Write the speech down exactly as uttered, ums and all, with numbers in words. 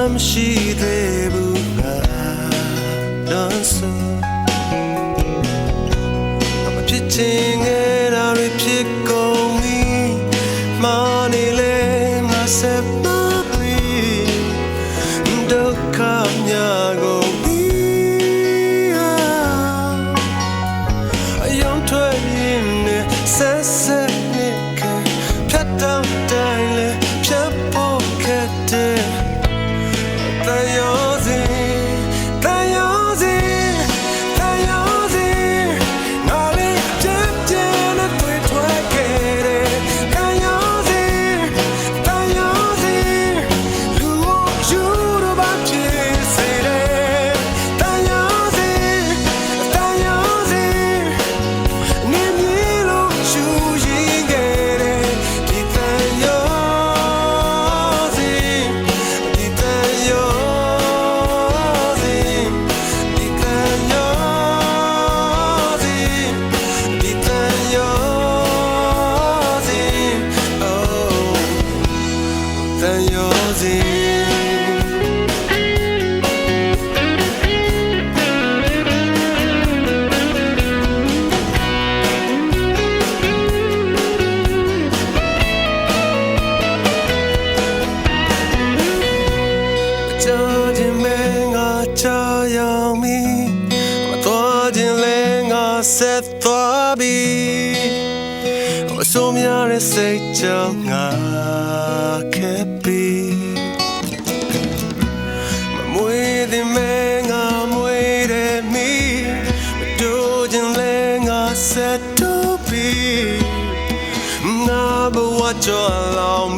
Shi hte bu nga nan su. ငါမဖြစ်ချင်ခဲ့တာတွေဖြစ်ကုန်ပြီ။ မှားနေလဲငါဆက်မပြီး ဒုက္ခများကုန်ပြီ။ အယုံထွက်ရင်းနဲ့ဆက်ဆက်နေခဲ့ ဖြတ်တောက်တိုင်းလဲဖြတ်ဖို့ခက်တယ်။ သံယောဇဉ် သံယောဇဉ် သံယောဇဉ် ငါလည်းပြင်းပြင်းနဲ့သွေးထွက်ခဲ့တယ်။ သံယောဇဉ် သံယောဇဉ် လူကိုယူတော့ဘာဖြစ်စေလဲ။ သံယောဇဉ် သံယောဇဉ် နေမြေလို့ယူရင်ခဲ့တယ်။ ဒီသံယောဇဉ် ဒီသံယောဇဉ် ဒီသံယောဇဉ် ဒီသံယောဇဉ် oh သံယောဇဉ်။ ကြားခြင်းပဲငါကြားရောက်မည်။ မသွားခြင်းလဲငါဆက်သွားပြီ။ အစိုးမရတဲ့စိတ်ကြောင့်ငါခက်ပြီ။ မမွေးသင့်မဲငါမွေးတဲ့မီး မတိုးခြင်းလဲငါဆက်တိုးပြီ။ ငါဘဝကြော်လောင်